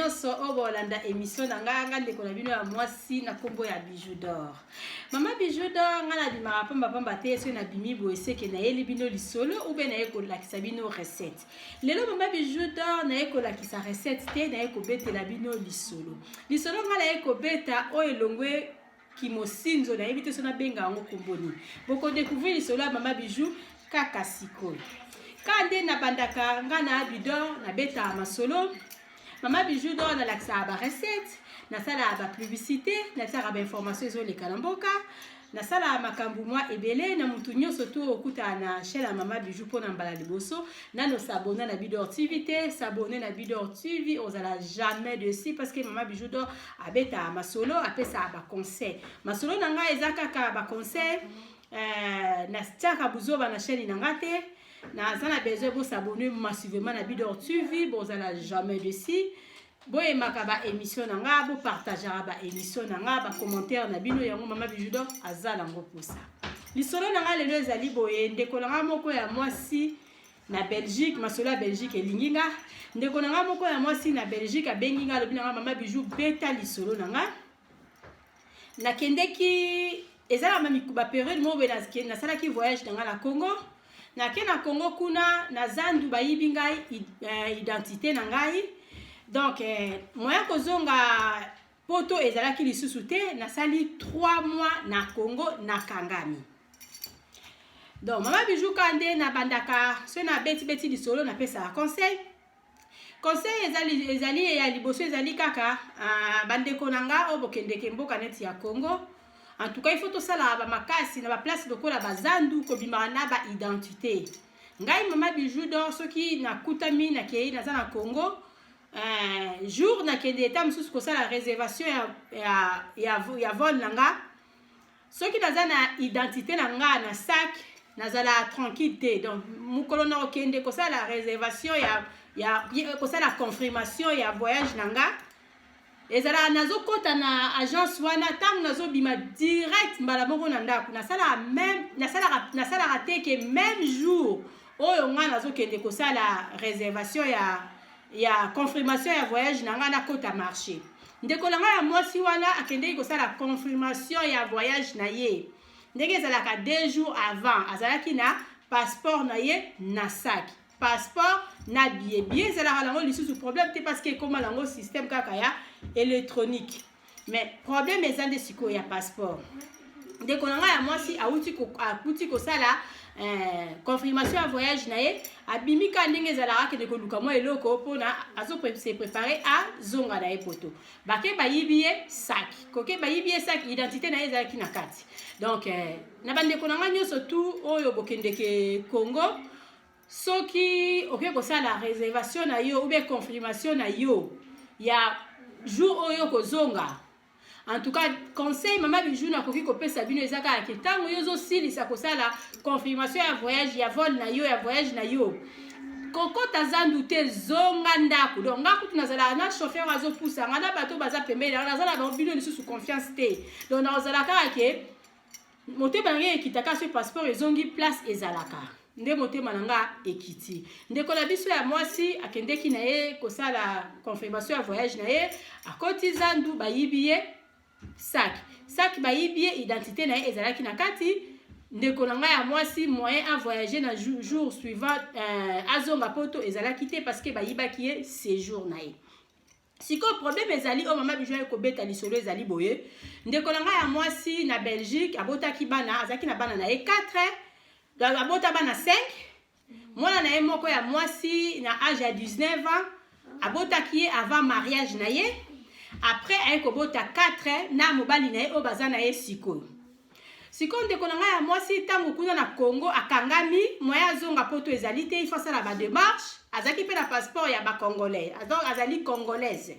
nyonso oyo bolanda émission na ngai. Nga ndeko na bino ya mwasi na nkombo ya Bijou d'Or, Mama Bijou d'Or. Ngai nabimaka pambapamba te. Soki nabimi boye, seke nayeli bino lisolo ube naye kolakisa bino recette. Lelo Mama Bijou d'Or naye kolakisa recette te, naye kobetela bino lisolo. Lisolo ngai naye kobeta oyo elongwe kimosinzo, nayebi te so nabenga yango kombo nini. Bokodécouvrir lisolo ya Mama Bijou kaka sikoyo. Ka nde nabandaka nga na Bidor, nabetaka masolo. Mama Bijou d'Or, nalakisaka barecette, nasalaka bapublicité, nasalaka bainformation ezoleka na mboka, nasalaka makambo mwa ebele. Na motu nyonso to okutana na chaîne ya Mama Bijou mpona mbala liboso, nano s'abonner na Bidor TV te, s'abonner na Bidor TV, ozala jamais déçu, parce que Mama Bijou d'Or abetaka masolo, apesaka baconseil. Masolo na ngai eza kaka baconseil, natiaka buzoba na chaîne na nga te. Naza na besoin bos'abonner massivement na Bidor TV, bozala jamais déçu. Boyemaka baémission na nga, bopartageaka baémission na nga, bacommentaire na bino, yango Mama Bijou d'Or aza nango mposa. Lisolo na nga lelo ezali boye: ndeko na nga moko ya mwasi na Belgique, masolo ya Belgique elingi nga. Ndeko na nga moko ya mwasi na Belgique abengi nga, alobi na nga: "Mama Bijou, beta lisolo na nga. Nakendeki, eza na bapériode moko boye, nasalaki voyage na nga na Congo. Nake na Congo, kuna na zandu bayibi ngai identité na ngai. Donc moyen kozonga Poto ezalaki lisusu te. Nasali 3 mois na Congo, nakangami." Donc Mama Bijou, ka nde nabandaka, soki nabetibeti lisolo, napesaka conseil. Conseil ezali ya liboso, ezali kaka bandeko na nga oyo bokendeke mboka neti ya Congo, en tout cas il faut tosalaka bamakasi na baplace lokola bazandu, kobimaka na baidentité. Ngai Mama Bijou d'Or, soki nakutami nakei, naza na Congo, jour nakende eta mosusu kosala réservation ya vol na nga, soki naza na identité na nga na sac, nazala tranquille te. Donc mokolo na okende kosala réservation ya kosala confirmation ya voyage na nga, ezalaka nazokɔta na agence wana, ntango nazobima direct mbala moko na ndako. Nasalaka même, nasalaka te ke même jour oyo ngai nazokende kosala réservation ya confirmation ya voyage na ngai, nakɔta marché. Ndeko na ngai ya mwasi wana akendeki kosala confirmation ya voyage na ye ndenge ezalaka 2 jours avant. Azalaki na passeport na ye na sac, passeport na billet. Billet ezalaka nango lisusu problème te, parce que ekóma nango système kaka ya électronique. Mais problème eza nde sikoyo ya passeport. Ndeko na ngai ya mwasi awuti kosala confirmation ya voyage na ye, abimi kaka ndenge ezalaka, akende koluka mwa eloko mpona azose préparer azonga na ye Poto. Bake bayibi ye sac, koke bayibi ye sac, identité na ye ezalaki na kati. Donc na bandeko na ngai nyonso tu oyo bokendeke Congo, soki okoki kosala réservation na yo ou bien confirmation na yo ya jour oyo kozonga, en tout cas conseil Mama Bijou nakoki kopesa bino eza kaka ke ntango yo ozosilisa kosala confirmation ya voyage, ya vol na yo, ya voyage na yo, kokota zandu te, zonga ndako. Donc nga kutu nazalaka na chauffeur azopusa nga na bato baza pembeni, naza na bango bino lisusu confiance te. Donc nakozala kaka ke motema na ngai ekitaka soki passeport ezongi place ezalaka nde motema na nga ekiti. Ndeko na biso ya mwasi akendeki na ye kosala confirmation ya voyage na ye, akoti zandu, bayibi ye sac. Sac bayibi ye, identité na ye ezalaki na kati. Ndeko na ngai ya mwasi, moyen avoyage na jour suivant, azonga Poto ezalaki te, parce que bayibaki ye séjour na ye. Sikoyo problème ezali oyo Mama Bijou aye kobeta lisolo ezali boye: ndeko na ngai ya mwasi na Belgique abotaki bana, azalaki na bana na ye 4, abota bana 5. Mwana na ye moko ya mwasi na age ya 19 ans, abotaki ye avant mariage na ye. Après aye kobota 4 na mobali na ye oyo baza na ye sikoyo. Sikoyo ndeko na ngai ya mwasi, ntango kuna na Congo akangami, moyen azonga Poto ezali te, il faut asala badémarche. Azalaki mpe na passeport ya bacongolais, donc azali congolaise.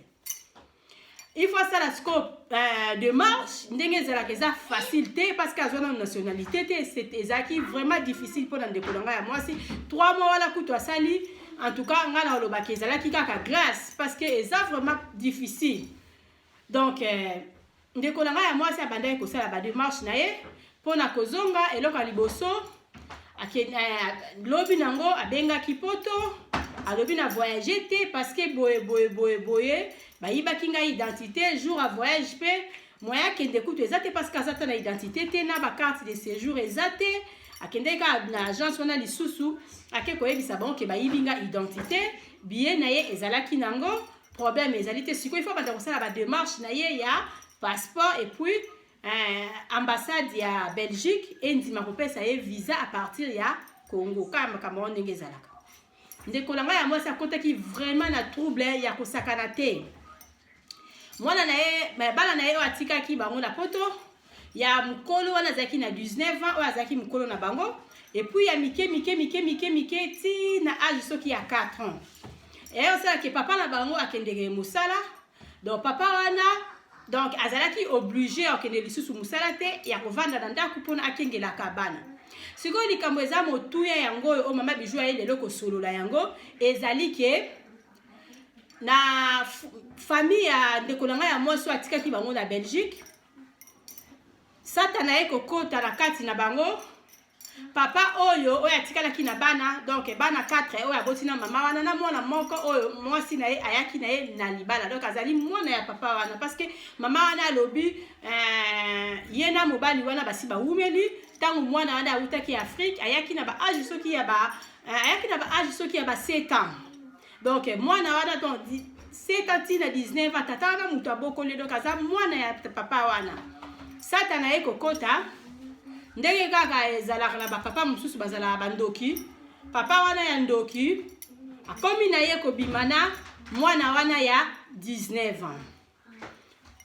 Il faut asala sikoyo démarche ndenge ezalaka, eza facile te, parce que azwa nano nationalité te. Ezalaki vraiment difficile mpona ndeko na ngai ya mwasi. 3 mois wana kutu asali, en tout cas ngai na olobaki ezalaki kaka grâce, parce que eza vraiment difficile. Donc ndeko na ngai ya mwasi abandaki kosala badémarche na ye mpona kozonga. Eloko ya liboso, lobi nango abengaki Poto, alobi na voyage te parce que boye boye boye boye. Bayibaki ngai identité jour ya voyage, mpe moyen akende kutu eza te, parce que aza ta na identité te, na bacarte de séjour eza te. Akendeki kaka na agence wana lisusu, ake koyebisa bango ke bayibi nga identité. Billet na ye ezalaki nango, problème ezali te. Sikoyo ifo banda kosala badémarche na ye ya passeport, et puis ambassade ya Belgique endima kopesa ye visa à partir ya Congo. Kaka makambo yango ndenge ezalaka. Ndeko na ngai ya mwasi akotaki vraiment na trouble ya kosakana te. Mwana na ye, bana na ye oyo atikaki bango na Poto, ya mokolo wana azalaki na 19 ans, oyo azalaki mokolo na bango, et puis ya mike mike mike mike mike ti na age soki ya 4 ans. Eye osalaki papa na bango akendeke mosala. Donc papa wana, donc azalaki obligé akende lisusu mosala te, ya kovanda na ndako mpona akengelaka bana. Sikoyo likambo eza motuya yango oyo, oyo mama Bijou aye lelo kosolola yango, ezali ke na famille ya ndeko na ngai ya mwasi oyo atikaki bango na Belgique, Satana ye kokota na kati na bango. Papa oyo atikalaki na bana, donc bana 4 oyo aboti na mama wana, na mwana moko oyo mwasi na ye ayaki na ye na libala, donc azali mwana ya papa wana, parce que mama wana alobi ye na mobali wana basi bawumeli. Ntango mwana wana awutaki Afrique, ayaki na baage soki ya ba 7 ans. Donc mwana wana, donc 7 ans ntina 19 ans, tata wana moto abokoli, donc aza mwana ya papa wana. Satana ye kokota ndenge kaka ezalaka na bapapa mosusu, bazalaka bandoki. Papa wana ya ndoki akomi na ye kobima na mwana wana ya 19 ans.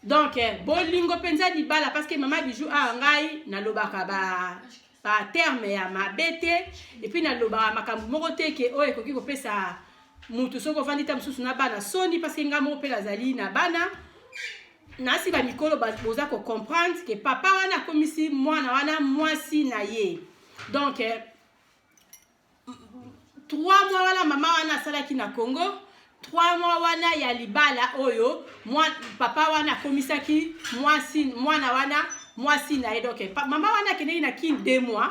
Donc bolingo mpenza libala, parce que mama Bijou awa, ngai nalobaka ba baterme ya mabe te, et puis nalobaka makambo moko te ke oyo ekoki kopesa mutu soki ovandi ta mosusu na bana soni, parce que ngai moko mpe nazali na bana. Nasi bamikolo boza kocomprendre ke papa wana akomisi mwana wana mwasi na ye. Donc 3 mois wana mama wana asalaki na Congo, 3 mois wana ya libala oyo mwa, papa wana akomisaki mwasi, mwana wana mwasi na ye. Donc mama wana akendeki na Kine 2 mois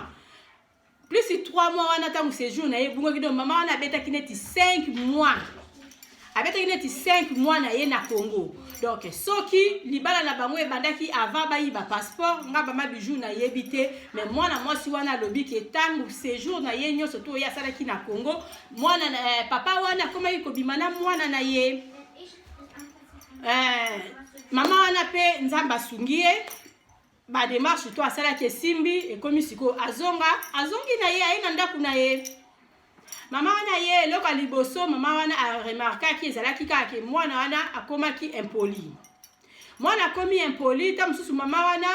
plus 3 mois wana ntango séjour na ye ebungaki. Donc mama wana abetaki neti 5 mois, abetaki neti 5 mois na ye na Congo. Donc soki libala na bango ebandaki avant bayiba passeport, nga mama Bijou nayebi te. Mais mwana mwasi wana alobi ke ntango séjour na ye nyonso to oyo asalaki na Congo, mwana papa wana akomaki kobima na mwana na ye. Mama wana mpe, Nzambe asungi ye, badémarche to asalaki esimbi, ekomi sikoyo azonga, azongi na ye, aye na ndako na ye. Mama wana ye, eloko ya liboso mama wana aremarquaki ezalaki kaka ke mwana wana akomaki impoli. Mwana akomi impoli. Ta mosusu mama wana,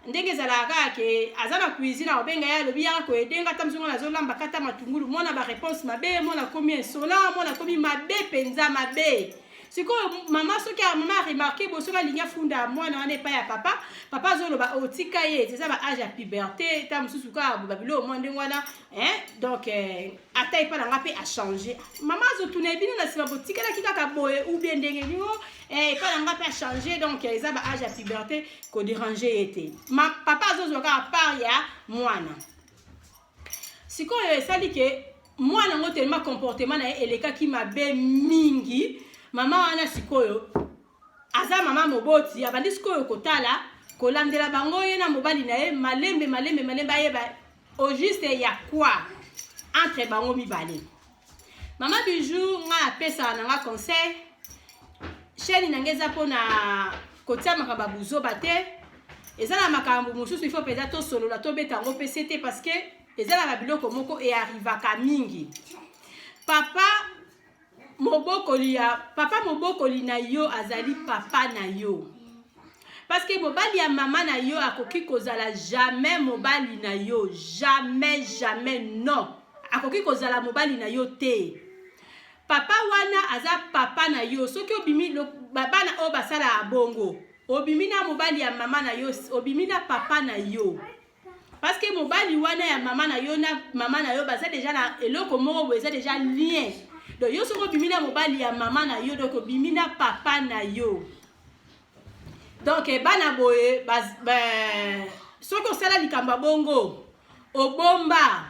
ndenge ezalaka kaka ke aza na cuisine, akobenga ye, alobi: "Yaka koedenga." Ta mosusu ngana azolamba, kata matungulu, mwana baréponse mabe. Mwana akomi insolent, mwana akomi mabe mpenza, mabe. Sikoyo mama, soki mama aremarquer bo, soki alingi afunda mwana wana epai ya papa, papa azoloba: "Otika ye, eza ba age ya puberté." Ta mosusu kaka babiloko mwa ndenge wana. Donc ata epai na nga mpe achanger. Mama azotuna ebino na nsima: "Botikalaki kaka boye ou bien ndenge nini?" "Epai na nga mpe achanger, donc eza ba age ya puberté, kodéranger ye te." Papa azozwa kaka part ya mwana. Sikoyo esali ke mwana yango, tellement comportement na ye elekaki mabe mingi, mama wana sikoyo aza mama moboti, abandi sikoyo kotala, kolandela bango, ye na mobali na ye, malembe malembe malembe, ayeba au juste ya quoi entre bango mibale. Mama Bijou, ngai apesaka na nga conseil, chaîne na ngai eza mpona kotia makambo ya buzoba te. Eza na makambo mosusu ifo mpenza tosolola, tobeta yango mpe te, parce que eza na babiloko moko earrivaka mingi. Papa mobokoli ya papa mobokoli na yo azali papa na yo, parce que mobali ya mama na yo akoki kozala jamais mobali na yo, jamais, jamais, non, akoki kozala mobali na yo te. Papa wana aza papa na yo. Soki obimi, bana oyo basalaka bongo, obimi na mobali ya mama na yo, obimi na papa na yo, parce que mobali wana ya mama na yo na mama na yo baza déjà na eloko moko boye, eza déjà lien. Donc yo soki obimi na mobali ya mama na yo, donc obimi na papa na yo. Donc bana boye, soki osala likambo ya bongo, obomba,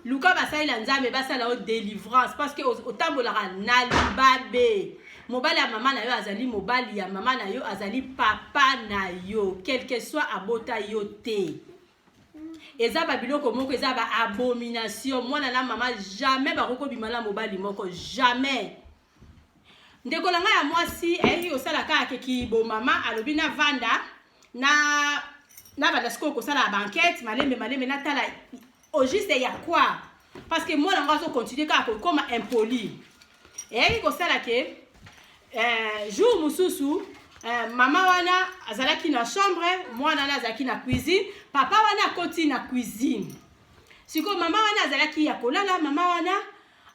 luka basalela Nzambe, basala yo délivrance, parce que otambolaka na libabe. Mobali ya mama na yo azali mobali ya mama na yo, azali papa na yo, quelque soit abota yo te. Eza ba biloko moko, eza ba abomination. Mwana na mama jamais bakoki kobima na mobali moko, jamais. Ndeko na ngai ya mwasi ayaki kosala kaka keki bomama, alobi navanda na nabanda sikoyo kosala baenquête malembe malembe, natala au juste ya quoi, parce que mwana yango azocontinue kaka kokoma impoli. Eyaki kosala ke jour mosusu, mama wana azalaki na chambre, mwana wana azalaki na cuisine, papa wana akoti na cuisine. Sikoyo mama wana azalaki ya kolala. Mama wana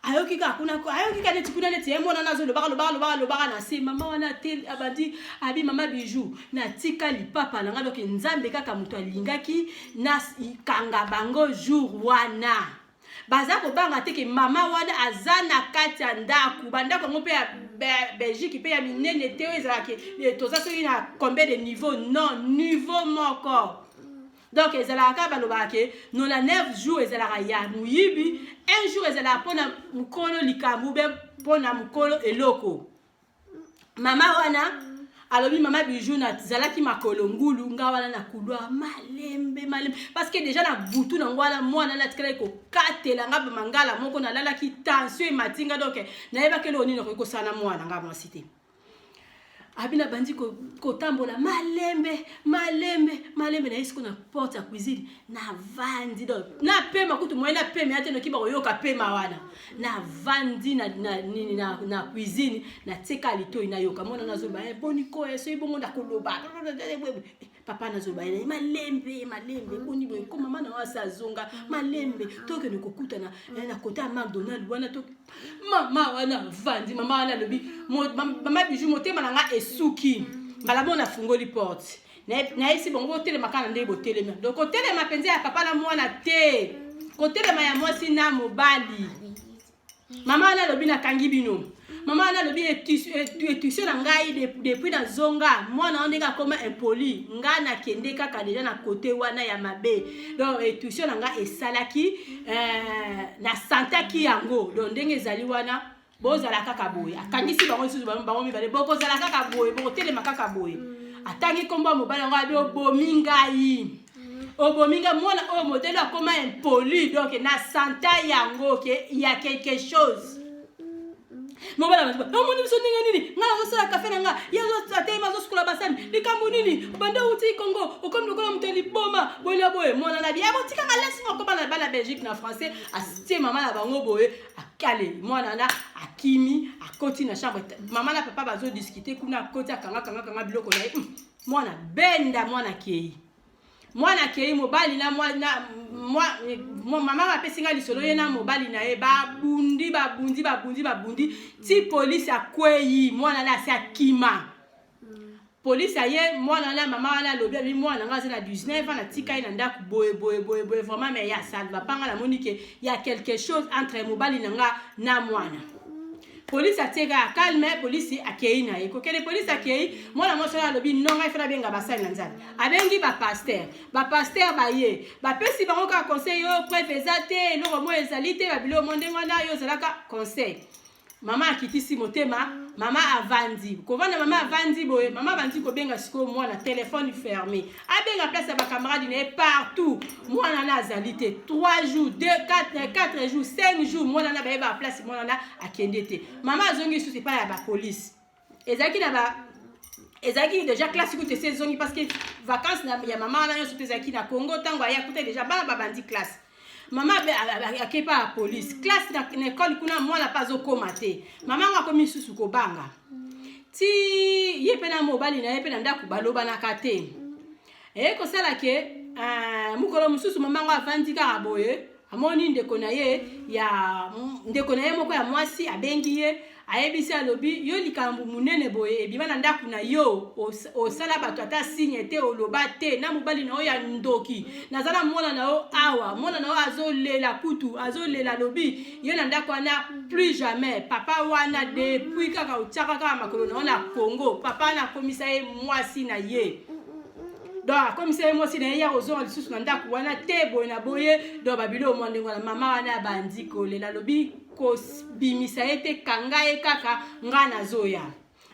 ayoki kaka kuna, ayoki kaka neti kuna, neti ye mwana wana azolobaka, lobaka, lobaka, lobaka na se. Mama wana te, abandi abi: "Mama Bijou, natika lipapa na nga." Donc Nzambe kaka moto alingaki nakanga bango. Jour wana baza kobanga te ke mama wana aza na kati ya ndako. Bandako yango mpe ya Belgique mpe ya minene te, oyo ezalaka toza soki na combien de niveau, non, niveau moko. Donc ezalaka kaka, balobaka ke 99 jours ezalaka ya moyibi, un jour ezalaka mpona mokolo likambo be mpona mokolo eloko. Mama wana alobi: "Mama Bijou, nazalaki makolo ngulu nga wana na couloir, malembe malembe, parce que déjà na butu nango wana mwana natikalaki kokatela nga bamangala moko, nalalaki, tension emati nga, donc nayebaki eloko nini nakoki kosala na mwana nga mwasi te." Abi nabandi kotambola malembe malembe malembe, naye siko na porte ya cuisine, navandi. Donc napema kutu moye napema ya te, noki bakoyoka pema wana. Navandi na cuisine, natieka litoi, nayoka mwana nazoba: eh, "Boni ko soki bongo nakoloba papa." Nazoloba ye malembe malembe: "Boni boye ko mama na wasi azonga malembe, tokende kokutana na kote ya McDonald wana." To mama wana avandi, mama wana alobi: "Mama Bijou, motema na nga esuki." Mbala mo nafungoli porte, nayebisi bango: "Botelema kaka na ndenge botelemi." Donc kotelema mpenza ya papa na mwana te, kotelema ya mwasi na mobali. Mama wana alobi: "Nakangi bino." Mama wana alobi: "Intuition na ngai, depuis nazonga, mwana wana ndenge akoma impoli, ngai nakende kaka deja na kote wana ya mabe. Donc intuition na ngai esalaki, nasantaki yango. Donc ndenge ezali wana, bozala kaka boye." Akangisi bango lisusu bango mibale: "Bokozala kaka boye, bokotelema kaka boye." Atangi nkombo ya mobali yango, abi: "Obomi ngai, obomi ngai. Mwana oyo modele akoma impoli, donc nasanta yango ke ya quelque chose." Mobali: "Omoni biso ndenge nini? Ngai nazosala kafe na nga, ye atelemi azosukola basani. Likambo nini? Obanda outi Congo, okomi lokola moto ya liboma boye boye." Mwana na bi: "Botikanga lesi moko bana bana Belgique." Na français atie mama na bango boye, akale mwana na akimi, akoti na chambre. Mama na papa bazodiscuter kuna, akoti, akanga kanga kanga biloko na ye. Mwana benda, mwana akei, mwana akei. Mobali na mama bapesi nga lisolo, ye na mobali na ye babundi, babundi, babundi, babundi ti polisi akwei. Mwana na asi akima, polisi aye. Mwana wana, mama wana alobi, abi: "Mwana nga aza na 19 ans, natika ye na ndako boye boye boye boye, vraiment, mais ya ça va pas. Nga namoni ke ya quelque chose entre mobali na nga na mwana." Polisi atie kaka calme, polisi akei na ye kokende. Polisi akei, mwana mwasi oyo alobi: "Non, ngai fana abenga basali na Nzambe." Abengi bapasteur, bapasteur baye, bapesi bango kaka conseil: "Oyo preuve eza te, eloko moko ezali te, babiloko mo ndenge wana oyo ozalaka conseil." Mama akitisi motema, mama avandi kovanda. Mama avandi boye, mama abandi kobenga sikoyo mwana, telefone fermé. Abenga place ya bacamarade na ye, partout, mwana na azali te. 3 jours, 2, 4, 4 jours, 5 jours, mwana na bayeba place mwana na akende te. Mama azongi lisusu epai ya bapolice. Ezalaki na ba ezalaki déjà classe kutu esi ezongi, parce que vacance ya mama wana nyonso te ezalaki na Congo. Ntango aya kuta déjà bana babandi classe. Mama ake pa ya police, classe na ekole kuna, mwana mpe azokóma te. Mama yango akomi lisusu kobanga ti ye mpe na mobali na ye mpe na ndako balobanaka te. Eye kosala ke mokolo mosusu mama yango avandi kaka boye, amoni ndeko na ye, ya ndeko na ye moko ya mwasi abengi ye, ayebisi, alobi: "Yo, likambo monene boye ebima na ndako na yo, osala bato ata signe te, oloba te na mobali na yo ya ndoki. Naza na mwana na yo awa, mwana na yo azolela kutu, azolela." Alobi: "Ye na ndako wana, plus jamais. Papa wana, depuis kaka otiaka kaka makolo na yo na Congo, papa wana akomisa ye mwasi na ye." Donc akomisa ye mwasi na ye, ya kozonga lisusu na ndako wana te, boye na boye. Donc babilo mwa ndenge wana, mama wana abandi kolela, alobi kobimisa ye te, kanga ye kaka, nga nazoya.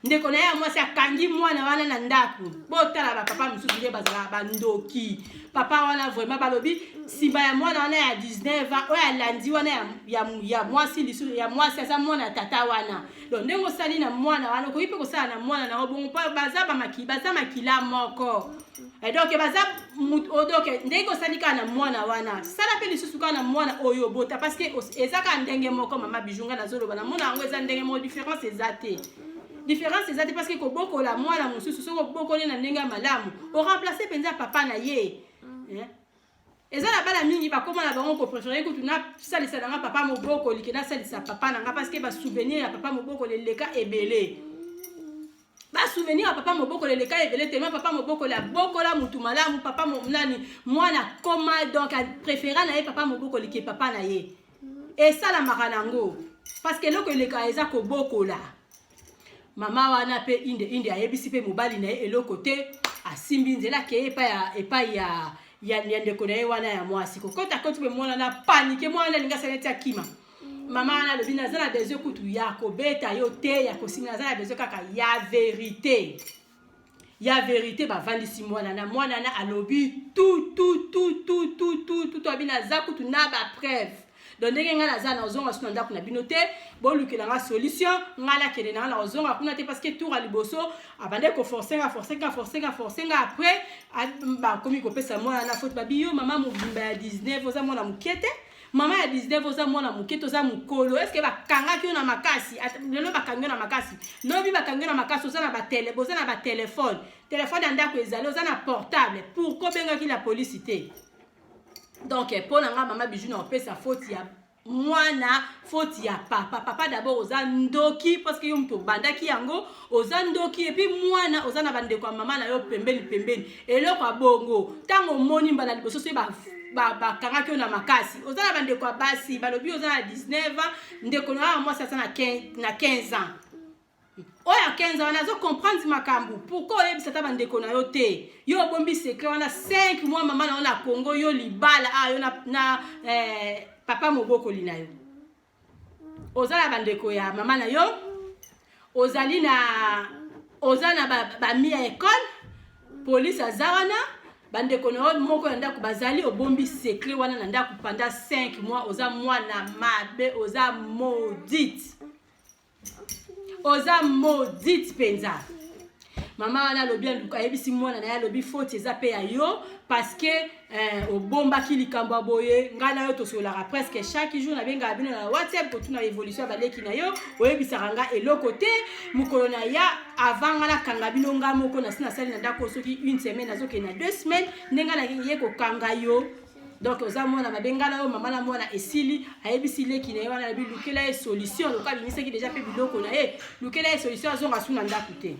Ndeko na ye ya mwasi akangi mwana wana na ndako. Botala bapapa mosusu nde bazalaka bandoki. Papa wana vraiment, balobi nsima ya mwana wana ya 19 ans oyo alandi wana ya mwasi lisusu, ya mwasi aza mwana ya tata wana. Donc ndenge osali na mwana wana, okoki mpe kosala na mwana na yo bongo, mpo baza bamaki, baza makila moko. Donc baza, donc ndenge osali kaka na mwana wana, sala mpe lisusu kaka na mwana oyo obota, parce que eza kaka ndenge moko. Mama Bijou, nga nazoloba, namona yango eza ndenge moko, différence eza te, différence eza te, parce que kobokola mwana mosusu, soki obokoli na ndenge ya malamu, oremplace mpenza papa na ye. Eza na bana mingi bakóma na bango kopréférer kutu nasalisa na nga papa mobokoli ke nasalisa papa na nga, parce que basouvenir ya papa mobokoli eleka ebele, basouvenir ya papa mobokoli eleka ebele, tellement papa mobokoli abokola mutu malamu. Papa nani, mwana koma, donc apréféra na ye papa mobokoli ke papa na ye. Esalamaka nango, parce que eloko eleka eza kobokola. Mama wana mpe inde inde ayebisi mpe mobali na ye eloko te, asimbi nzela, akeye epai ya ndeko na ye wana ya mwasi. Kokota koti mpe mwana na panique, mwana alingi asala neti akima. Mama wana alobi: "Naza na besoin kutu ya kobeta yo te, ya kosinga, naza na besoin kaka ya vérité, ya vérité." Bavandisi mwana na mwana na alobi tout, tout, tout, tout, tout, tout, tout. Abi: "Naza kutu na bapreuve. Donc ndenge ngai naza, nazonga so na ndako na bino te, bolukela nga solution, ngai nakende na nga, na kozonga kuna te." Parce que tour ya liboso abandaki koforce nga, force nga, force nga, force nga. Après bakomi kopesa mwana na faute. Babi: "Yo mama mobimba ya 19, oza mwana moke te. Mama ya 19, oza mwana moke te, oza mokolo. Est-ce bakangaki yo na makasi? Lelo bakangi yo na makasi, lobi bakangi yo na makasi. Oza na batele, boza na batelefone, telefone ya ndako ezali, oza na portable, pourquoi obengaki la polisi te?" Donc mpo na nga, mama Bijou, na kopesa faute ya mwana, faute ya papa. Papa d'abord oza ndoki, parce que yo moto obandaki yango, oza ndoki. Et puis mwana, oza na bandeko ya mama na yo pembeni pembeni, eloko ya bongo, ntango omoni mbala liboso, soki bakangaki yo na makasi, oza na bandeko ya basi, balobi oza na 19 ans, ndeko na yo ya mwasi aza na 15 ans. Oyo ya 15 ans wana azocomprendre makambo. Pourquoi oyebisa ata bandeko na yo te? Yo obombi secret wana 5 mois, mama na yo na Congo, yo libala a yo na papa mobokoli na yo. Oza na bandeko ya mama na yo, ozali na, oza na bami ya ekole, polise aza wana, bandeko na yo moko ya ndako bazali, obombi secret wana na ndako pendant 5 mois. Oza mwana mabe, oza maudite, oza maudite mpenza. Mama wana alobi, aluka ayebisi mwana na ye, alobi faute eza mpe ya yo, parce que obombaki likambo ya boye. Ngai na yo tosololaka presque chaque jour, nabengaka bino na WhatsApp kotuna évolution ya baleki na yo, oyebisaka nga eloko te. Mokolo na ya avant nga nakanga bino, nga moko nasi nasali na ndako soki une semaine, nazokende na 2 semaines, ndenge naye kokanga yo. Donc oza mwana mabe. Ngai na yo mama na mwana esili. Ayebisi leki na ye wana, alobi: "Lukela ye solution." Loka abimisaki déjà mpe biloko na ye, lukela ye solution, azonga su na ndako te.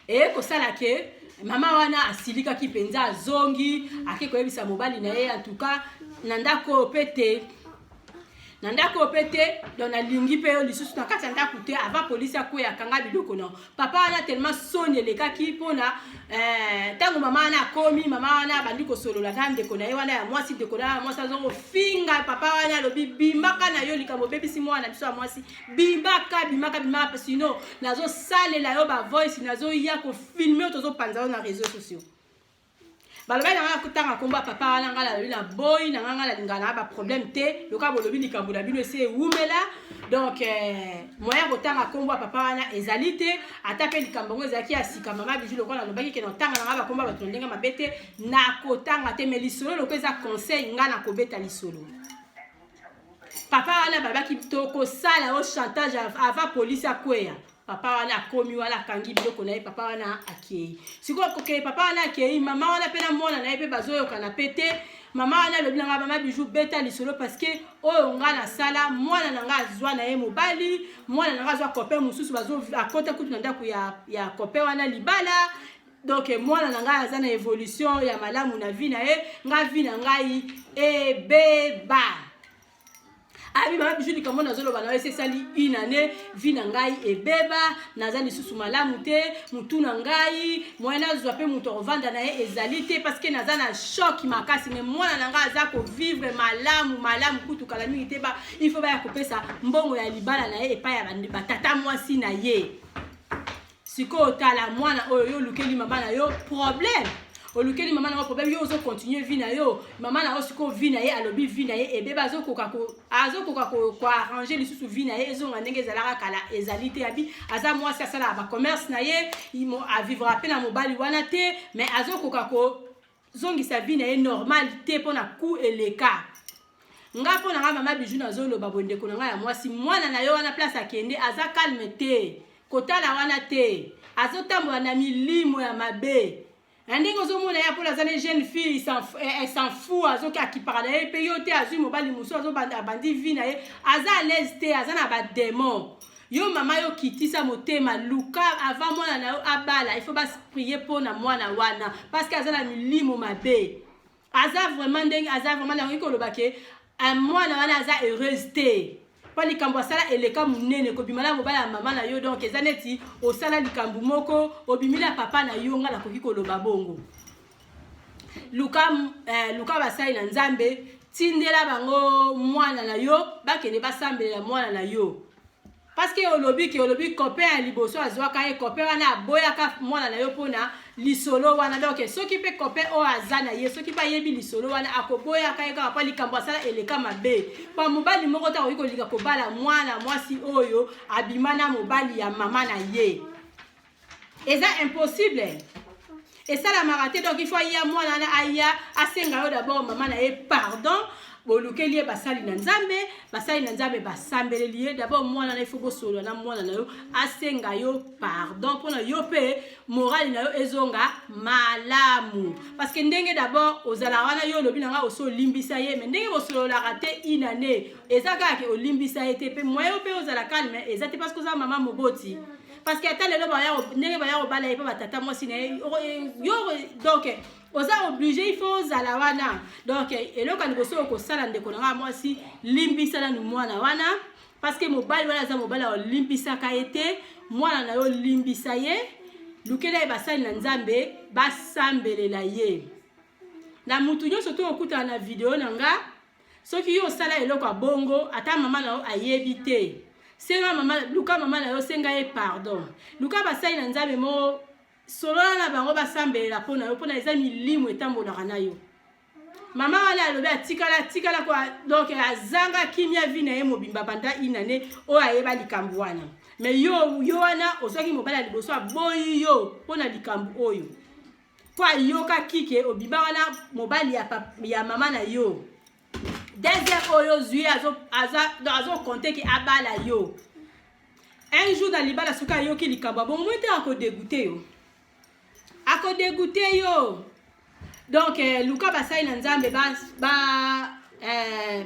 Eye kosala ke mama wana asilikaki mpenza, azongi, ake koyebisa mobali na ye: "En tout cas na ndako oyo mpe te, na ndako oyo mpe te. Donc nalingi mpe yo lisusu na kati ya ndako te." Avant polisi akweya, akanga biloko na papa wana, tellement soni elekaki mpona ntango mama wana akomi, mama wana abandi kosolola na ndeko na ye wana ya mwasi. Ndeko na ye ya mwasi azokofinga papa wana, alobi: "Bimaka na yo likambo obebisi mwana biso ya mwasi, bimaka, bimaka, bimaka, sinon nazosalela yo bavoice, nazoya kofilmer oyo, tozopanza yo na réseaux sociaux." Balobaki na nga kotanga nkombo ya papa wana. Ngai nalobi na boyi na nga, ngai nalingaka na baproblème te. Lokola bolobi likambo na bino esi ewumela, donc moyen kotanga nkombo ya papa wana ezali te. Ata mpe likambo yango ezalaki ya sika, mama Bijou, lokola nalobaki ke na otanga na nga bakombo ya bato na ndenge mabe te, nakotanga te. Mais lisolo loko eza conseil, ngai nakobeta lisolo. Papa wana balobaki: "Tokosala yo chantage." Avant polisi akweya, papa wana akomi wana, akangi biloko na ye, papa wana akei. Sikoyo kokei, papa wana akei, mama wana mpe na mwana na ye mpe bazoyokana mpe te. Mama wana alobi na nga: "Mama Bijou, beta lisolo, parce que oyo nga nasala, mwana na nga azwa na ye mobali, mwana na nga azwa copain mosusu, akota kutu na ndako ya copain wana libala. Donc mwana na ngai aza na évolution ya malamu na vie na ye, nga vie na ngai ebeba." Abi mama Bijou, likambo nazoloba na yo esi esali une année, vie na ngai ebeba, naza lisusu malamu te, motu na ngai moye nazwa mpe moto akovanda na ye ezali te, parce que naza na choc makasi. Mais mwana na ngai aza kovivre malamu malamu, kutu kala mingi te ba il faut baya kopesa mbongo ya libala na ye epai ya batata mwasi na ye. Sikoyo tala mwana oyo, yo olukeli mama na yo problème, olukeli mama na yo problème. Yo ozocontinue vie na yo, mama na yo sikoyo vie na ye, alobi vie na ye ebeba, azokoka koarranger lisusu vie na ye ezonga ndenge ezalaka kala ezali te. Abi aza mwasi, asalaka bacommerce na ye, avivra mpe na mobali wana te, mais azokoka kozongisa vie na ye normal te mpona ku eleka. Nga mpo na nga, mama Bijou, nazoloba boye: ndeko na ngai ya mwasi, mwana na yo wana, place akende aza calme te, kotala wana te, azotambola na milimo ya mabe. Na ndenge ozomona ye, apola aza ne jeune fille, s'en fout, azoki akipaka na ye mpe yo te. Azwi mobali mosusu, abandi vie na ye, aza à l'aise te, aza na badémon. Yo mama, yo kitisa motema, luka avant mwana na yo abala, il faut baprier mpo na mwana wana, parce que aza na milimo mabe. Aza vraiment ndenge aza vraiment, nakoki koloba ke mwana wana aza heureuse te, mpo likambo asala eleka monene, kobima na mobali ya mama na yo. Donc eza neti osala likambo moko, obimi na papa na yo. Nga nakoki koloba bongo: luka, luka basali na Nzambe, tindela bango mwana na yo, bakende basambelela mwana na yo, parce que olobi ke olobi copain ya liboso azwaka ye, copain wana aboyaka mwana na yo mpona lisolo wana. Donc soki mpe copain oyo aza na ye, soki mpe ayebi lisolo wana, akoboyaka ye kaka, mpo likambo asala eleka mabe. Mpo mobali moko te akoki kolinga kobala mwana mwasi oyo abima na mobali ya mama na ye, eza impossible, esalamaka te. Donc il faut aya, mwana wana aya asenga yo d'abord mama na ye pardon. Bolukeli ye basali na Nzambe, basali na Nzambe basambeleli ye d'abord. Mwana na ye, faut bosolola na mwana na yo, asenga yo pardon mpona yo mpe morale na yo ezonga malamu, parce que ndenge d'abord ozalaka wana, yo olobi na nga oso olimbisa ye, mais ndenge bosololaka te inane, eza kaka ke olimbisa ye te, mpe moyen yo mpe ozala calme eza te, parce que oza mama moboti. Parce que ata lelo ndenge baya kobala ye mpe batata mwasi na ye yo, donc oza obligé, il faut ozala wana. Donc eloko ya liboso okosala, ndeko na nga mwasi, limbisa nanu mwana wana, parce que mobali wana aza mobali olimbisaka ye te. Mwana na yo, limbisa ye, lukela ye basali na Nzambe basambelela ye. Na mutu nyonso to okutana na video na nga, soki yo osala eloko ya bongo, ata mama na yo ayebi te, senga mama, luka mama na yo, senga ye pardon, luka basali na Nzambe moko, solola na bango, basambelela mpo na yo, mpona eza milimo etambolaka na yo. Mama wana alobi atikala atikala ko, donc azanga kimia vie na ye mobimba banda inane oyo ayeba likambo wana. Mais yo, yo wana ozwaki mobali ya liboso, aboyi yo mpo na likambo oyo, mpo ayokaki ke obima wana mobali ya mama na yo. Deuxième oyo ozwi, azocompter ke abala yo un jour na libala. Soki ayoki likambo ya bongo, moi te, akodégoûter yo, akodégoûter yo. Donc luka basali na Nzambe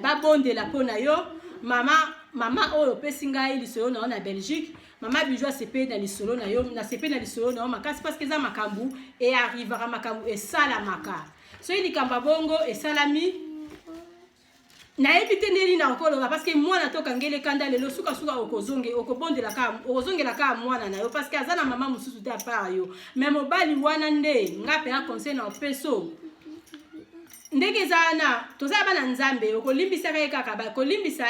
babondela ba mpo na yo. Mama, mama oyo opesi ngai lisolo na yo na Belgique, mama Bijou, asepeli na lisolo na yo, nasepeli na lisolo na yo makasi, parce que eza makambo earrivaka, makambo esalamaka. Soki likambo ya bongo esalami, nayebi te ndeni na okoloba, parce que mwana tokangeli ekanda lelo, sukasuka okozonge okobondela kaka, okozongela kaka mwana na yo, parce que aza na mama mosusu te à part yo. Mais mobali wana nde nga mpenza conseil na opeso, ndenge eza wana, toza bana Nzambe, okolimbisaka ye kaka. Kolimbisa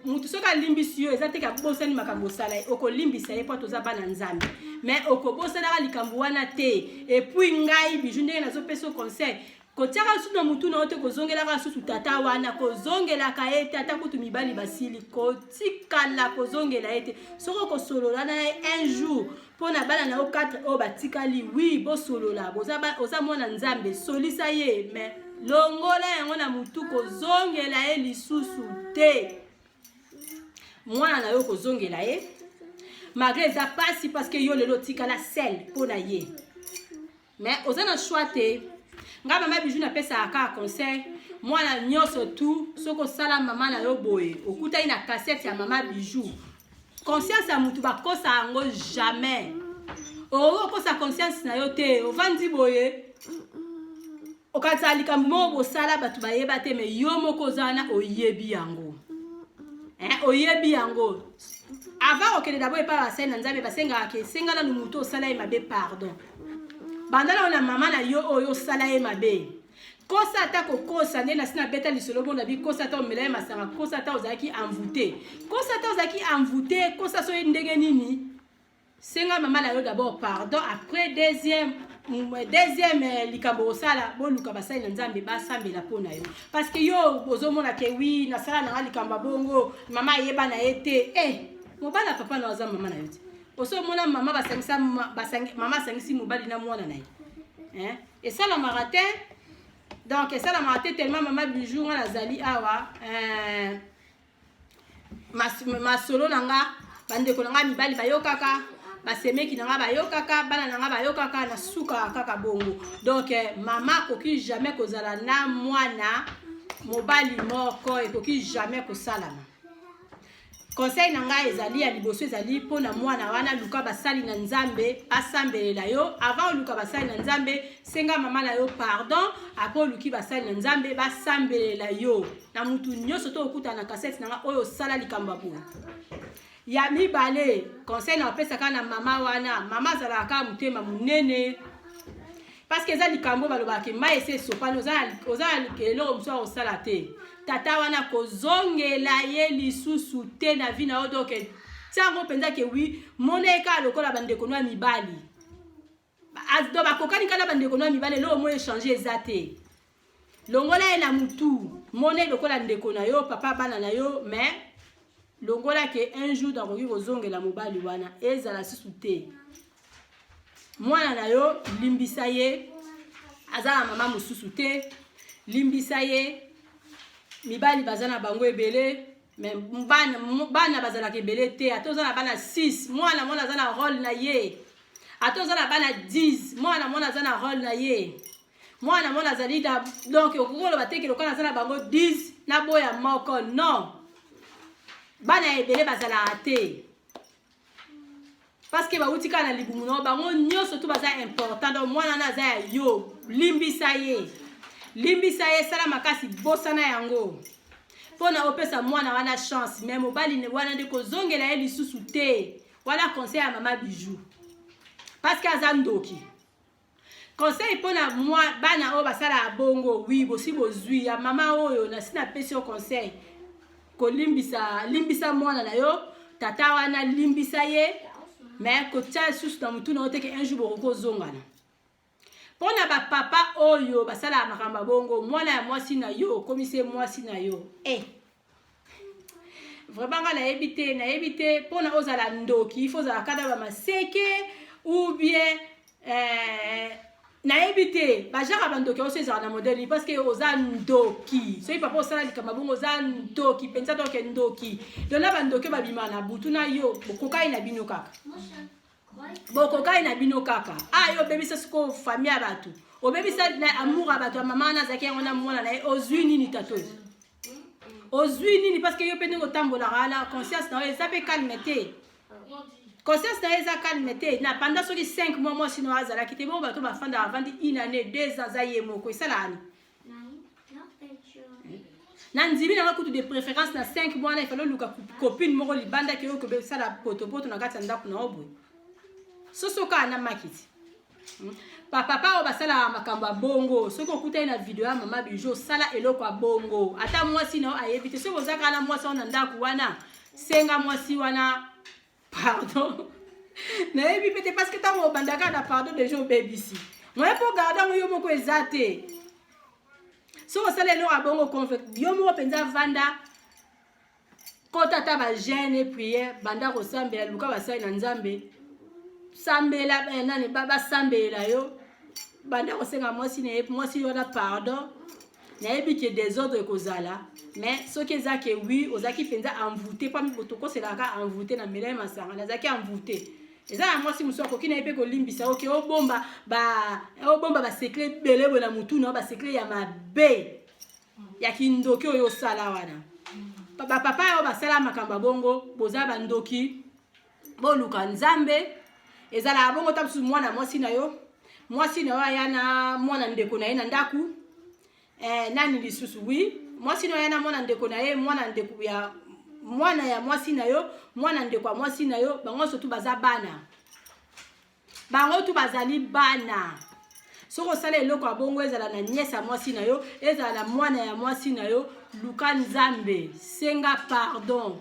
mutu, soki alimbisi yo, eza te kabosani makambo osala ye, okolimbisa ye mpo toza bana Nzambe, mais okobosanaka likambo wana te. Et puis ngai Bijou, ndenge nazopesa conseil, kotiaka susu na mutu na yo te, kozongelaka susu tata wana, kozongelaka ye te. Ata kutu mibali basili, kotikala kozongela ye te. Soki okosolola na ye un jour mpo na bana na yo 4 oyo batikali, oui, bosolola, oza mwana Nzambe, solisa ye, mais longola yango na mutu, kozongela ye lisusu te. Mwana na yo, kozongela ye malgré eza pasi, parce que yo lelo otikala seule mpo na ye, mais oza na choix te. Ngai mama Bijou napesaka kaka conseil: mwana nyonso tu, soki osala mama na yo boye, okutani na cassette ya mama Bijou, conscience ya mutu bakosa yango jamais. Okoki okosa conscience na yo te. Ovandi boye, okanisaka likambo moko bosala, bato bayeba te, mais yo moko oza wana, oyebi yango. Eh, oyebi yango avant okende d'abord epai basali na Nzambe, basengaka ke senga nanu motu osala ye mabe pardon. Banda nano na mama na yo oyo osala ye mabe. Kosa ata kokosa nde nasi nabeta lisolo bongo na bikosa, ata omela ye masanga, kosa ata ozalaki envoûté, kosa ata ozalaki envoûté, kosa soki ndenge nini, senga mama na yo d'abord pardon. Après, deuxième likambo kosala, boluka basali na Nzambe basambela mpo na yo, parce que yo ozomona ke oui, nasala nanga likambo ya bongo, mama ayeba na ye te. Eh, mobali ya papa na aza mama na yo te. Osomona mama basangisa, mama asangisi mobali na mwana na ye, eh? Esalamaka te. Donc esalamaka te tellement. Mama Bijou, nga nazali awa, eh, masolo na nga, bandeko na nga mibali bayokaka, basemeki na nga bayokaka, bana na nga bayokaka, nasukaka kaka bongo. Donc mama akoki jamais kozala na mwana mobali moko, ekoki jamais kosalama. Conseil na ngai ezali ya liboso, ezali mpona mwana wana: luka basali na Nzambe basambelela yo. Avant oluka basali na Nzambe, senga mama na yo pardon. Après, oluki basali na Nzambe basambelela yo. Na mutu nyonso to okutana na kasete na nga oyo osala likambo ya boye. Ya mibale, conseil na bapesaka na mama wana, mama azalaka kaka motema monene, parce que eza likambo balobaka ke mai esi esopani, oza na eloko mosusu akosala te. Tata wana, kozongela ye lisusu te na vie na yo. Donc tiango mpenza ke oui, mona ye kaka lokola bandeko no ya mibali. Donc bakokani kaka na bandeko no ya mibali, eloko mo échange eza te. Longola ye na mutu, mona ye lokola ndeko na yo, papa bana na yo, mais longola ke un jour nakoki kozongela mobali wana, ezala susu te. Mwana na yo, limbisa ye, aza na mama mosusu te, limbisa ye. Mibali baza na bango ebele, mais bana, bana bazalaka ebele te. Ata oza na bana 6, mwana mwana aza na rôle na ye. Ata oza na bana 10, mwana mwana aza na rôle na ye. Mwana mwana azali na, donc okoki koloba te ke lokola naza na bango 10, naboya moko. Non, bana ebele bazalaka te, parce que bauti kaka na libumu na bango nyonso tu baza important. Donc mwana wana aza ya yo, limbisa ye, limbisa ye, sala makasi, bosana yango mpona opesa mwana wana chance. Mais mobali wana nde kozongela ye lisusu te. Wana conseil ya mama Bijou, parce que aza ndoki. Conseil mpona mwa bana oyo basalaka bongo, oui, bosi bozwi ya mama oyo, nasi napesi yo conseil: kolimbisa, limbisa mwana na yo. Tata wana, limbisa ye, mais kotia lisusu na motu na yo te ke un jour bokoki kozongana. Mpona bapapa oyo basalaka makambo ya bongo, mwana ya mwasi na yo, okomisi ye mwasi na yo, eh. Vraiment, nga nayebi te, nayebi te. Mpona ozala ndoki, il faut ozala kaka bamaseke ou bien nayebi te. Bagenre bandoki oso ezala na modèle, parce que oza ndoki soki papa osala likambo bongo, oza ndoki mpenza. Donc ndoki, donc na bandoki oyo babimaka na butu na yo, bokokai na bino kaka, bokokai na bino kaka. Ah, yo obebisa sikoyo famille ya bato, obebisa na amour ya bato ya mama wana azalaki yango na mwana na ye. Ozwi nini, tato oyo? Ozwi nini? Parce que yo mpe ndenge otambolaka wana, conscience na yo eza mpe calme te, conscience na ye eza calme te. Na pendant soki 5 mois mwasi na yo azalaki te bongo, bato bafandaka, avandi une année, 2 ans, aza ye moko, esalaka ni na ndimi nanga kutu. De préférence na 5 mois wana, ifale oluka copine moko libanda ke oyo kobesala potopoto na kati ya ndako na yo boye, soso kaka na makiti. Bapapa oyo basalaka makambo ya bongo, soki okutani na video ya mama Bijou, osala eloko ya bongo, ata mwasi na yo ayebi te, soki oza kaka na mwasi wana na ndako wana, senga mwasi wana pardon. Nayebi mpe te, parce que ntango obandaka na pardon, déjà obebisi moye mpo garde yango yo moko eza te. Soki osala eloko ya bongo, yo moko mpenza vanda, kota ata bajeûne, prière, banda kosambela, luka basali na Nzambe, sambela, nani basambelela yo, banda kosenga mwasi na ye, mwasi wana pardon. Nayebi ke désordre ekozala, mais soki eza ke oui, ozalaki mpenza envoûté, mpo tokoselaka envoûté na mela ye masanga, nazalaki envoûté, eza na mwasi mosusu akoki na ye mpe kolimbisa. Oke obomba obomba basecret ebele boye na motu na yo, basecret ya mabe ya kindoki oyo osala wana. Bapapa oyo basala makambo ya bongo, boza bandoki, boluka Nzambe. Ezalaka bongo ta mosusu mwana mwasi na yo, mwasi na yo aya na mwana ndeko na ye na ndako, nani lisusu, oui, mwasi na yo aya na mwana ndeko na ye, mwana ndeko ya mwana ya mwasi na yo, mwana ndeko ya mwasi na yo, bango nyonso tu baza bana, bango tu bazali bana. Soki osala eloko ya bongo, ezala na nièce ya mwasi na yo, ezala na mwana ya mwasi na yo, luka Nzambe, senga pardon,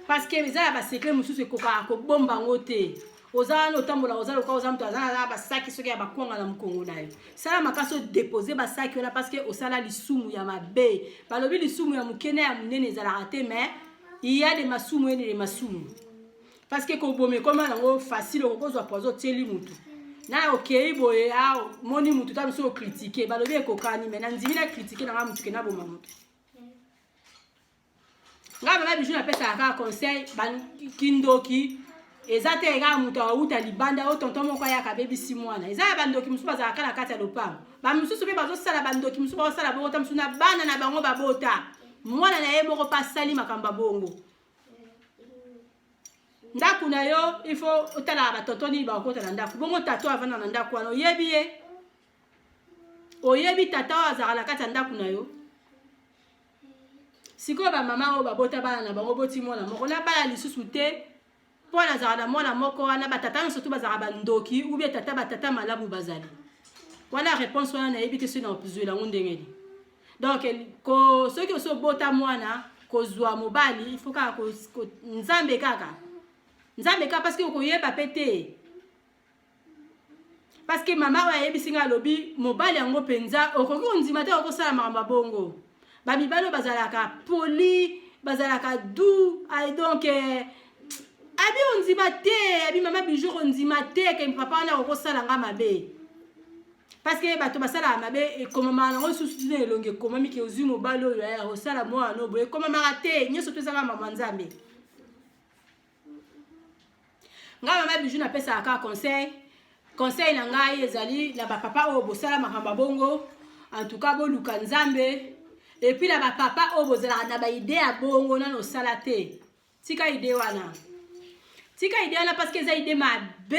parce que eza ya basecret mosusu ekokaka kobomba yango te. Oza wana otambola, oza lokola oza moto aza na basaki soki ya bakwanga na mokongo na yo. Sala makasi odepose basaki wana, parce que osala lisumu ya mabe. Balobi lisumu ya moke na ya monene ezalaka te, mais il y a de masumu ene de masumu, parce que koboma ekoma nango facile. Okokozwa poison, otieli mutu na okei boye, moni mutu ta mosu ocritiquer. Balobi ekokani, mais na ndimi na critiquer nanga mutu ke naboma mutu. Ngai Mama Bijou napesaka kaka conseil: kindoki eza te kaka moto awuta libanda oyo tonton moko ayaka abebisi mwana. Eza ya bandoki mosusu bazalaka na kati ya lopango, bamosusu mpe bazosala bandoki mosusu bazosala bongo ta mosusu na bana na bango babota, mwana na ye moko mpe asali makambo ya bongo. Ndako na yo, il faut otalaka batonton nini bakokota na ndako bongo. Tata avanda na ndako wana, oyebi ye, oyebi tata oyo azalaka na kati ya ndako na yo. Sikoyo bamama oyo babota bana na bango, boti mwana moko na bana lisusu te, mpo nazalaka na mwana moko wana, batata nyonso tu bazalaka bandoki ou bien tata batata malamu bazali wana? Réponse wana nayebi te soki na kozwela yango ndenge nini. Donc soki osi obota mwana, kozwa mobali, il faut kaka Nzambe, kaka Nzambe kaka, parce que okoyeba mpe te. Parce que mama oyo ayebisi ngai, alobi mobali yango mpenza okoki kondima te, okosala makambo ya bongo. Bamibali oyo bazalaka poli, bazalaka doux, donc abi ondima te, abi Mama Bijou kondima te ke papa wana okosala nga mabe, parce que bato basalaka mabe ekomamaka nango lisusu tina elongi ekomami ke ozwi mobali oyo aya kosala mwana oyo boye, ekomamaka te. Nyonso to ezaka mama Nzambe. Ngai Mama Bijou napesaka kaka conseil. Conseil na ngai ezali na bapapa oyo bosala makambo ya bongo, en tout cas boluka Nzambe. Et puis na bapapa oyo bozalaka na baidées ya bongo, nano osala te, tika idée wana, tika idée wana, parce que eza idée mabe,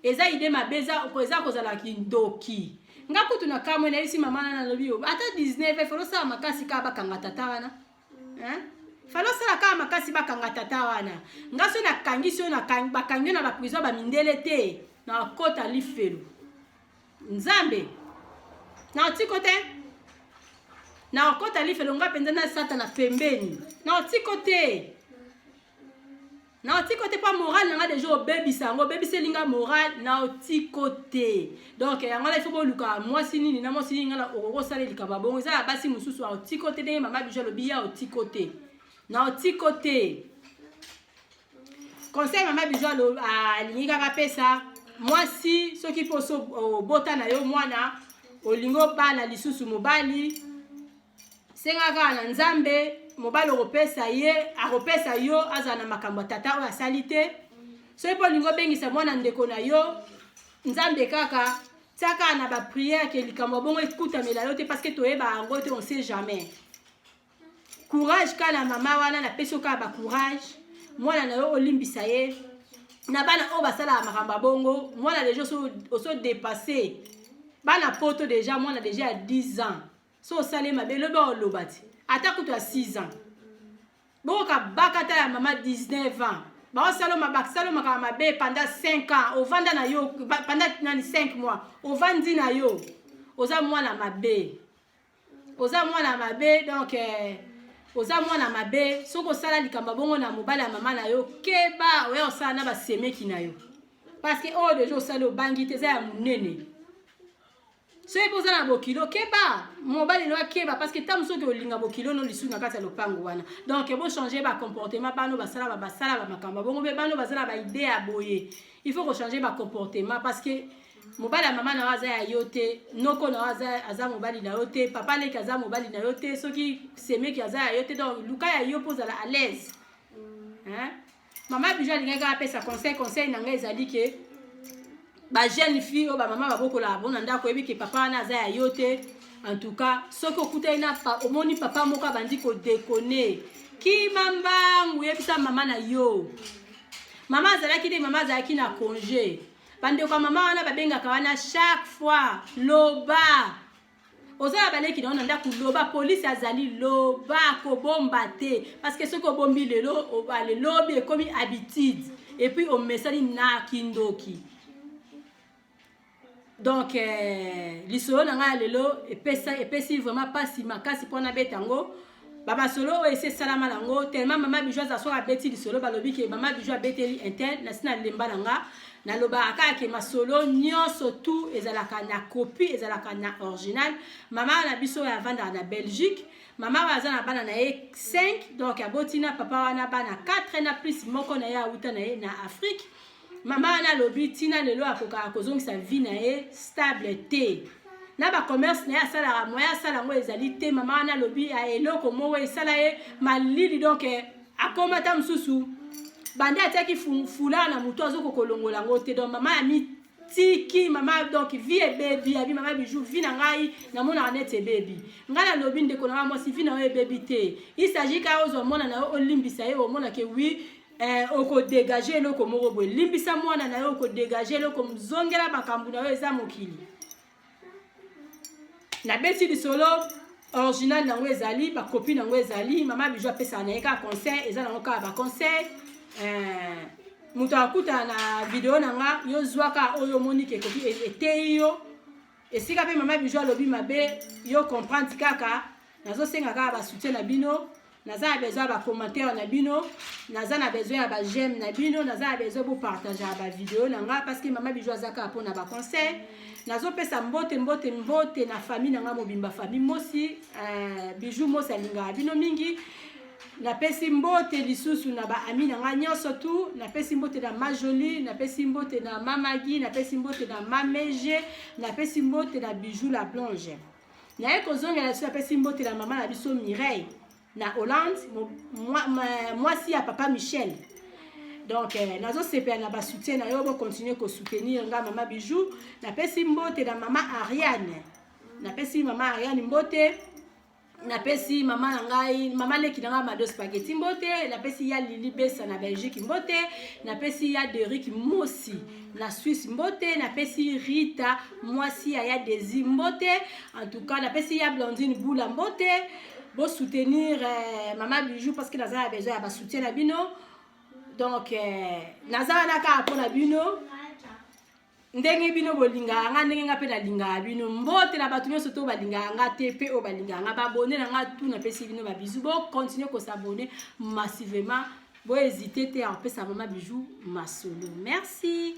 eza idée mabe, eza kozala kindoki. Nga kutu na kamwe, nayebisi mama na, nalobi ata 19, falo osala makasi kaka bakanga tata wana, falo osala kaka makasi bakanga tata wana. Nga so nakangisi oyo, bakangi yo na baprison bamindele te, nakota lifelo. Nzambe naotiko te, nakota lifelo nga mpenza na Satana pembeni. Naotiko te, naotiko te, mpo moral na nga déjà obebisa yango, obebiseli nga moral, naotiko te. Donc yango wana, ifo boluka mwasi nini na mwasi nini. Nga na okoki kosala likambo ya bongo, eza ya basi mosusu aotiko te. Ndenge Mama Bijou alobi, ya otiko te, naotiko te. Conseil Mama Bijou alingi kaka apesa mwasi: soki mpo so obota na yo mwana, olingi obala lisusu mobali, senga kaka na Nzambe mobali okopesa ye, akopesa yo, azala na makambo ya tata oyo asali te. Soki mpo olingi obengisa mwana ndeko na yo, Nzambe kaka, tia kaka na baprière ke likambo ya bongo ekutamela yo te, parce que toyeba yango te, on sait jamais. Courage kaka na mama wana, napesi yo kaka bacourage. Mwana na yo, olimbisa ye. Na bana oyo basalaka makambo ya bongo, mwana déjà oso dépassé, bana poto déjà, mwana déjà ya 10 ans, so osali mabe, elobi oloba ti ata kutu ya 6 ans, bokoka baka ta ya mama 19 ans, baosala makambo mabe pendant 5 ans, ovanda na yo pendant nani, 5 mois, ovandi na yo, oza mwana mabe, oza mwana mabe. Donc oza mwana mabe. Soki osala likambo bongo na mobali ya mama na yo, keba oya osala na basemeki na yo, parce que oyo déjà osali, obangi te, eza ya monene. Soki mpe oza na bokilo, keba mobali no akeba, parce que ntango soki olinga bokilo no lisusu na kati ya lopango wana. Donc bochange bacomportement. Bano basala basala bamakambo bongo mpe bano baza na baidées ya boye, il faut kochange bacomportement, parce que mobali ya mama na yo aza ya yo te, noko na yo aza mobali na yo te, papa leki aza mobali na yo te, soki semeki aza ya yo te. Donc luka ya yo mpo ozala à l'aise, hein? Mama Bijou alingaki apesa conseil. Conseil na ngai ezali ke bajeune fille oyo bamama babokolaka bango na ndako, oyebi ke papa wana aza ya yo te, en tout cas soki okutani na omoni papa moko abandi kodéconner, kima mbangu, yebisa mama na yo. Mama azalaki te, mama azalaki na congé. Bandeko ya mama wana babengaka wana chaque fois, loba. Oza na baleki na yo na ndako, loba. Polisi azali, loba, kobomba te, parce que soki obombi lelo, lobi ekomi habitude et puis omesani na kindoki. Donc lisolo na ngai ya lelo epesi vraiment mpasi makasi mpona beta yango. Bamasolo oyo esi esalama nango tellement. Mama Bijou aza, soki abeti lisolo, balobi ke Mama Bijou abeteli intel. Nasi nalemba na nga, nalobaka kaka ke masolo nyonso tu ezalaka na copie, ezalaka na original. Mama na biso oyo avandaka na Belgique, mama oyo aza na bana na ye 5, donc aboti na papa wana bana 4 na plus moko na ye awuta na ye na Afrique. Mama wana alobi ntina lelo akokaka kozongisa vie na ye stable te na bacommerce na ye asalaka, moyen asala yango ezali te. Mama wana alobi eloko moko esala ye malili, donc akoma ata mosusu bande atiaki foulard na motu, azokoka kolongola yango te. Donc mama ya mitiki, mama, donc vie ebebi. Abi: "Mama Bijou, vie na ngai namonaka neti ebebi." Ngai nalobi: "Ndeko na ngai mwasi, vie na yo ebebi te. Il s'agit kaka ozwa mwana na yo, olimbisa ye, omonake wi okodégage eloko moko boye. Limbisa mwana na yo, okodégage eloko, mozongela makambo na yo." Eza mokili. Nabeti lisolo, original nango ezali, bacopie nango ezali. Mama Bijou apesaka na ye kaka conseil, eza nango kaka baconseil. Moto akutana na video na nga, yo zwaka oyo omoni ke ekoki eteyi yo. Esika mpe Mama Bijou alobi mabe, yo comprendre kaka. Nazosenga kaka basoutien na bino. Naza na besoin ya bacommentaire na bino, naza na besoin ya baj'aime na bino, naza na besoin bopartageaka bavideo na nga, parce que Mama Bijou aza kaka mpona baconseil. Nazopesa mbote, mbote, mbote na famille na nga mobimba, famille Mosi. Bijou Mosi alingaka bino mingi. Napesi mbote lisusu na baami na ngai nyonso tu. Napesi mbote na Majoli, napesi mbote na Mamagi, napesi mbote na Mamege, napesi mbote na Bijou la Blanche. Naye kozongela biso, napesi mbote na mama na biso Mireille na Hollande, mwasi ya papa Michel. Donc nazosepela na basoutien na yo. Bocontinue kosoutenir nga Mama Bijou. Napesi mbote na mama Ariane, napesi mama Ariane mbote. Napesi mama na ngai, mama leki na ngai Mado Spaghetti mbote. Napesi ya Lili Besa na Belgique mbote. Napesi ya Derik Mosi na Suisse mbote. Napesi Rita, mwasi ya Desi, mbote. En tout cas, napesi ya Blandine Bula mbote. Bosoutenir Mama Bijou, parce que naza na besoin ya basoutien na bino. Donc naza wana kaka mpona bino, ndenge bino bolingaka nga, ndenge nga mpe nalingaka bino. Mbote na bato nyonso to balingaka nga te mpe oyo balingaka nga, baabonnés na nga tu, napesi bino babisous. Bocontinue kos'abonner massivement, bohésite te ya kopesa Mama Bijou masolo. Merci.